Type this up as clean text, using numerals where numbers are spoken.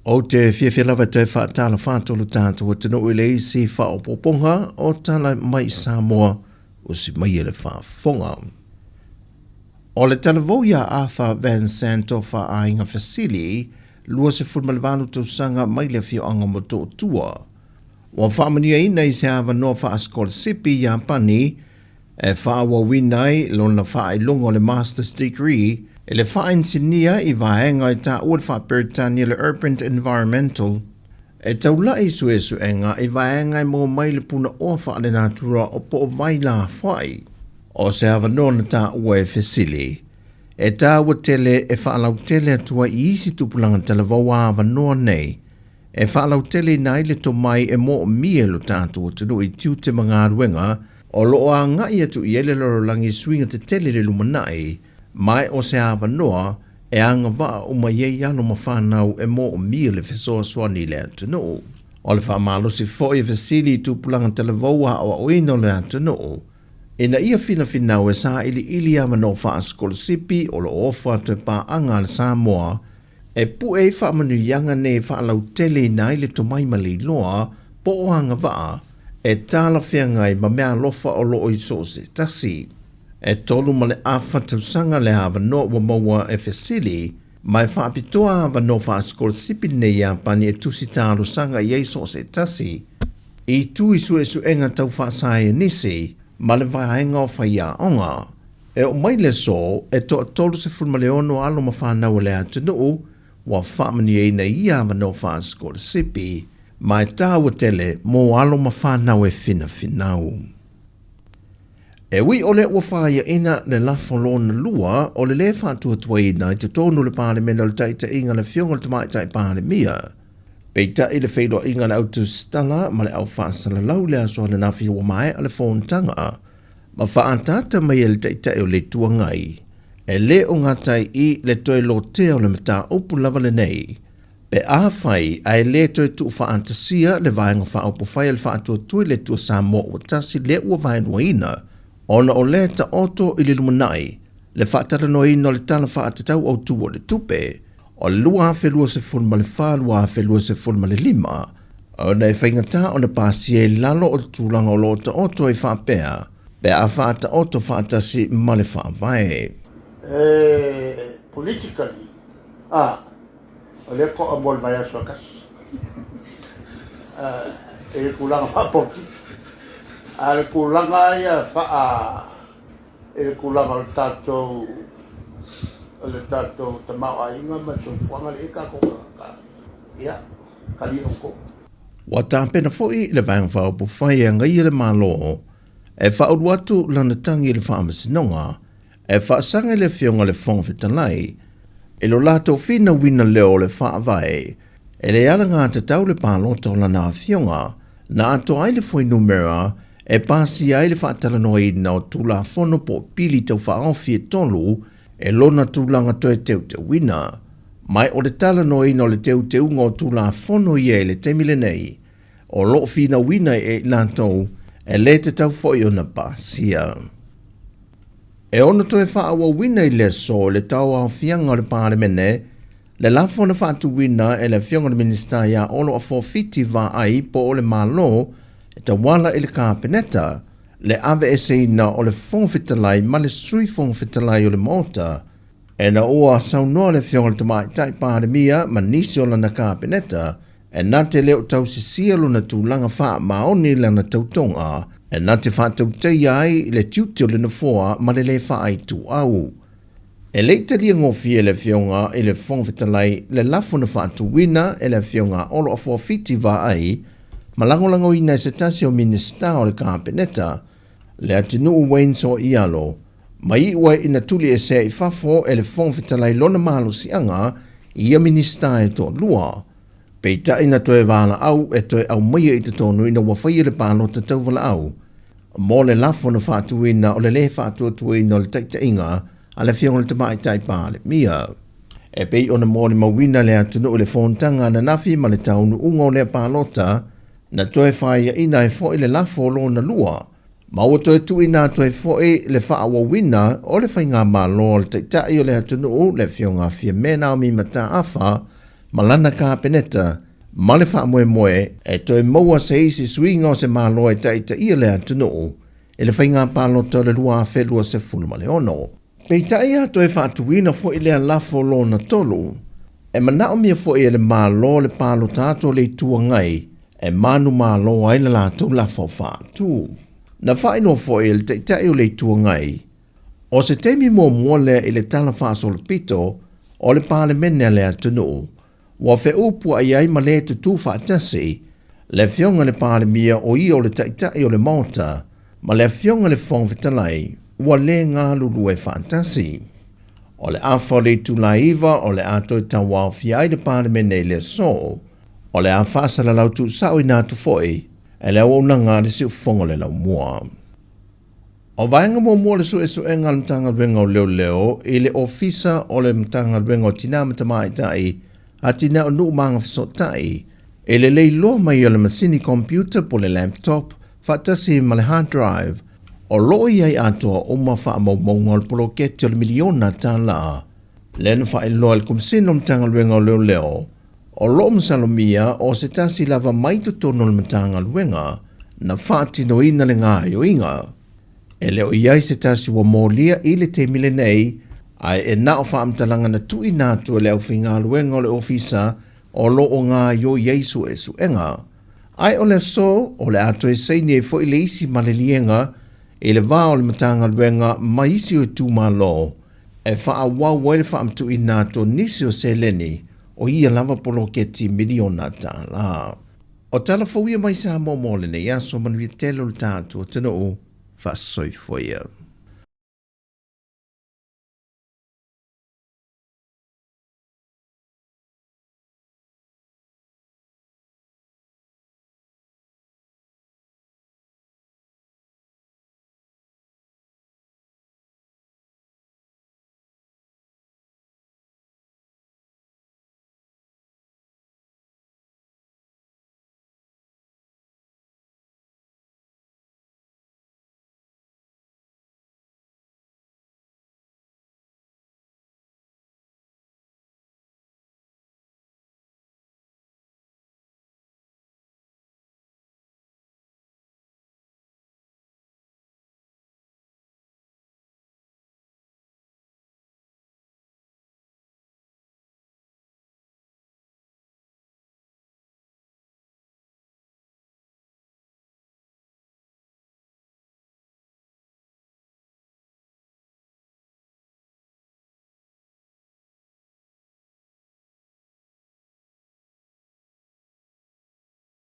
Ou te fiafia lava e toe faatalofa atu lo tatou atunuu i le isi faaopoopoga o Tala Mai Samoa, usi mai e le faafofoga. O le talavou iā Arthur Van Sant o Faaaiga Fesili, 28 tausaga mai le afioaga o Motootua, ua faamanuiaina i se avanoa faasikolasipi i Iapani e faaauauina ai lona faailoga o le Master's Degree i le faainisinia i vaega e taua i le faa-Peretania le Urban Environmental, e taula'i i suesuega i vaega e maua mai le punaoa faalenatura o po o vai lafoai. O se avanoa na taua e fesili, e tāua tele e faalautele atu ai i isi tupulaga talavou a avanoa nei, e faalauteleina ai le tomai e moomia e lo tatou atunuu i tiute ma galuega o lo o agai atu i ai le lalolagi i suiga tetele i le lumanai, ma o se avanoa e agavaa uma i ai alo ma fanau e moomia le fesoasoani i le atunuu. O le faamalosi foi e fesili i tupulaga talavou aoaoina o le atunuu, ina ia finafinau e sailiili avanoa faasikolasipi o lo o ofa atu e paaga a le Samoa e pue ai faamanuiaga nei e faalauteleina ai le tomai ma le iloa po o agavaa e talafeagai ma meaalofa o lo o i so o se tasi. E 3.5 tausaga le avanoa ua maua e fesili ma e faapitoa avanoa faasikolasipi nei i Iapani e tusi talosaga i ai so o se tasi i tu i suesuega tau faasaienisi ma le vaega o faiaoga. E oo mai le aso, e toa-36 alo ma fanau a le atunuu ua faamanuiaina i ia avanoa faasikolasipi, ma e tāua tele mō alo ma fanau e finafinau. E ui ʻole ua fāiaʻina le lafo lona lua o le lē faatuatuaina i totonu o le Palemene o le taitaiga a le Afioga i le Tamaitai Palemia, peitai le feiloaiga a le au tusitala ma le au faasalalau i le aso ananafi ua maea le fonotaga ma faaataata mai e le Taitai o le Itu Agai, e lē o gata ai i le toe lotea o le mataupu lava lenei, pe afai ae lē toe tuufaatasia le Vaega Faaupufai a le Faatuatua i le Atua Samoa Ua Tasi lea ua vaeluaina, ona o lea e taoto i le lumanai le faatalanoaina o le Tala Faatatau Autu o le Tupe o le 2024/2025, ona e faigata ona pasia i lalo o le tulaga o lo o taoto ai faapea pe a faataoto faatasi ma le Faavae. E politically, a, o lea to'a mo le vaiaso e tasi. I le tulaga faapolitiki. A o le tulaga ia faa i le tulaga o le tatou o le tatou tamaoaiga ma le soifuaga lea e i ai tatou tagata, ia, talia outou. Ua tapena foi le Vaega Faaupufai e agaia le Malo e faaulu atu lana tagi i le Faamasinoga e faasaga i le Afioga i le Fofoga Fetalai i lo latou finauina leo o le Faavae e le alagatatau le palota o lana afioga na atoa ai le fuainumera e pasia ai le faatalanoaina o Tulafono po o Pili Tau Faaofi e tolu e lona tulaga toe teuteuina. Ma o le talanoaina o le teuteuga o Tulafono ia i le taimi lenei, o lo o finauina e i latou e lē tatau foi ona pasia. E ono toe faaauauina i le aso i le tauaofiaga o le Palemene le lafo na faatuina e le Afioga i le Minisita ia Olo Afoa Fiti Vaai po o le Malo e tauala i le Kapeneta le aveeseina o le Fofoga Fetalai ma le Sui Fofoga Fetalai o le Maota ina ua saunoa le Afioga i le Tamaitai Palemia ma nisi o lana Kapeneta e na te le o tausisia lona tulaga faamaoni i lana tautoga e na te faatauteia ai le tiute o le Nofoa ma le lē faaituau. E le i talia gofie e le Afioga i le Fofoga Fetalai le lafo na faatuina e le Afioga a Olo Afoa Fiti Vaai ma lagolagoina e se tasi o Minisita o le Kapeneta, Leatinuu Wayne Soialo, ma iu ai ina tuliesea i fafo e le Fofoga Fetalai lona malosiaga i ia Minisita e toalua. Peitai na toe valaau e toe aumaia i totonu ina ua faia le palota tauvalaau mo le lafo na faatuina o le lē faatuatuaina o le taitaiga a le Afioga i le Tamaitai Palemia. E pei ona molimauina le atunuu i le fonotaga ananafi ma le taunuuga o lea palota, na toe faiaina ai foi le lafo lona lua, ma ua toe tuuina atu ai foi le faaauauina o le faigamalo a le Taitai o le atunuu, le Afioga a Fiame Naomi Mataafa, ma lana Kapeneta ma le faamoemoe e toe maua se isi suiga o se Malo e taitaia le atunuu i le faiga palota o le 2026. Peitai a toe faatuina foi lea lafo lona tolu, e manaomia foi e le Malo le palota atu o le Itu Agai e manumalo ai le latou lafo faatu. Na faailoa foi e le Taitai o le Itu Agai, o se taimi muamua lea i le Tala Faasolopito o le Palemene a le atunuu, ua feupuai ai ma le tutū faatasi le Afioga i le Palemia o ia o le Taitai o le Maota ma le Afioga i le Fofoga Fetalai ua le galulue faatasi. O le afa o le itula e 9 o le a toe tauaofia ai le Palemene i le aso, o le a faasalalau tuusaoina atu foi e le auaunaga a le Siufofoga o le Laumua. O vaega muamua o le suesuega a le Matagaluega o Leoleo i le Ofisa o le Matagaluega o Tina ma Tamaitai, Atinae o Nuu ma Agafesootai, i le leiloa mai o le masini computer po o le laptop faatasi ma le hard drive o lo o i ai atoa uma faamaumauga o le poloketi o le miliona tala. Lea na faailoa e le Komesina o le Matagaluega o Leoleo, o lo o masalomia o se tasi lava mai totonu o le Matagaluega na faatinoina le gaoioiga. E le o i ai se tasi ua molia i le taimi lenei, ae e na o faamatalaga na tuuina atu e le aufaigaluega o le Ofisa o lo o gaoioi ai suesuega. Ae o le aso, o le a toe saini ai foi le isi maliliega i le va o le Matagaluega ma isi o itumalo e faaauau ai le faamatuuina atu o nisi o seleni o ia lava poloketi miliona tala. O tala fou ia mai Samoa mo lenei aso, manuia tele o le tatou atunuu, faasoifua ia.